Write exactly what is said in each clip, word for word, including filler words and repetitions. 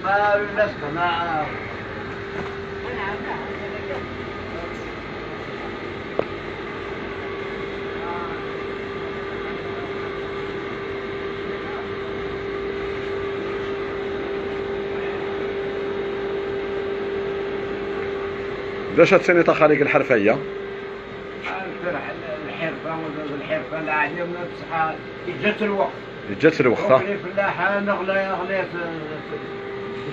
ما الناس ما باش تسني تخاليك الحرفية؟ الحرفة، الحرفة، الحرفة، لا، هي بصح جات الوقت. جات الوقت. فلاح، نغلي، غليت،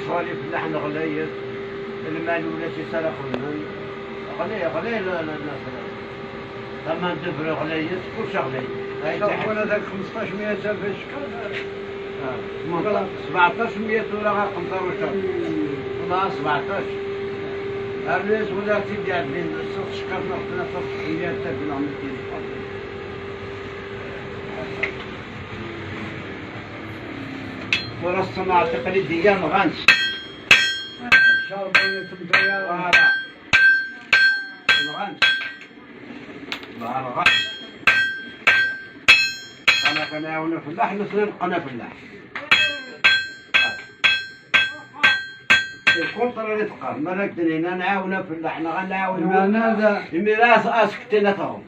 شغالي فلاح، نغليت. المال ولا شي سرق مني. غلي، غلي، لا، لا، الناس. ثمن دبر غليت، كلشي غلي. هاي صافي، تحت. وانا داك خمسطاش مية الف شكون؟ آه، سبعطاش مية ولا غا خمسطاش. والله سبعطاش. الناس ولا سيدي عندنا السوق شكرنا ربنا صافي مية الف نعمل فيه. ورا الصناعة التقليدية ما غانش. شربوا تمدايا. فوالا. ما غانش. ما غانش. أنا كنعاون فلاح، مثلا أنا فلاح. الكونتر اللي تقام، ما راك دنينا نعاون فلاح، أنا غنعاون. معناها الميراث أسكتنا فهم.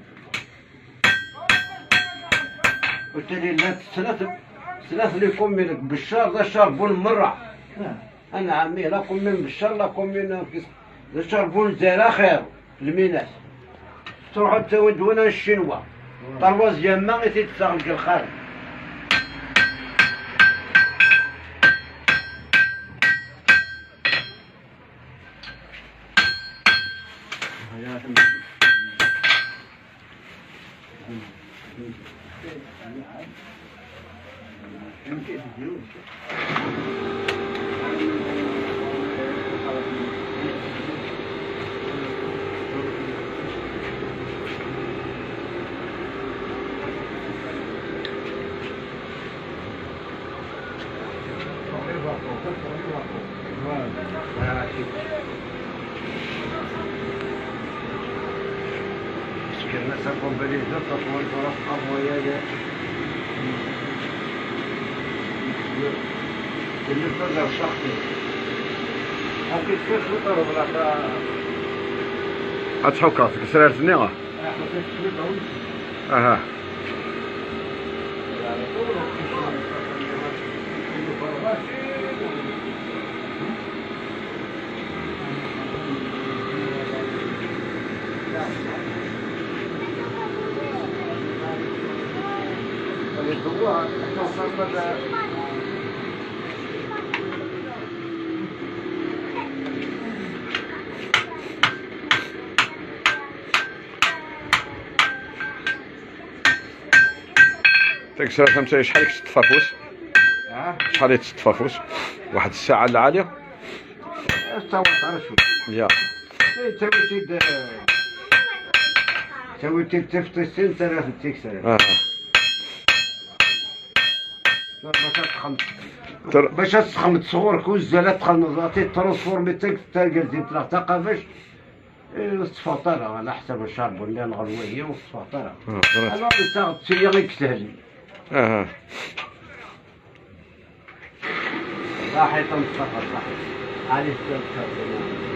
قلت لي لا، ثلاث، ثلاث لي كومين بالشهر، ذا شهر بون مرة. أنا عمي لا كومين بالشهر، لا كومين ذا شهر بون زيرا خير الميناس. تروحوا تسوي دوانا الشينوا. تروازيام ما غير تتساغل الخارج. Ad tḥukkeḍ deg tesraft-nni? Aha. تكسر خمسة، شحال كتطفى فوس؟ ها؟ شحال يتطفى فوس؟ واحد الساعة العالية؟ تصور على شوي. يا. تسوي سيد، تسوي تيب تفتسين ثلاثة تكسر. آه. باش تخمس. تر- باش تخمس صغور كوز زالت تخمس، تعطي ترانسفورمي تك تلقى زيت لا تقافش. إيه، السفاطرة على حسب الشرب اللي نغلوه هي والسفاطرة. آه، خلاص. أنا بتاع تسيا غير سهل. اها. صحيح، تنتفق، صحيح. عليه السلام.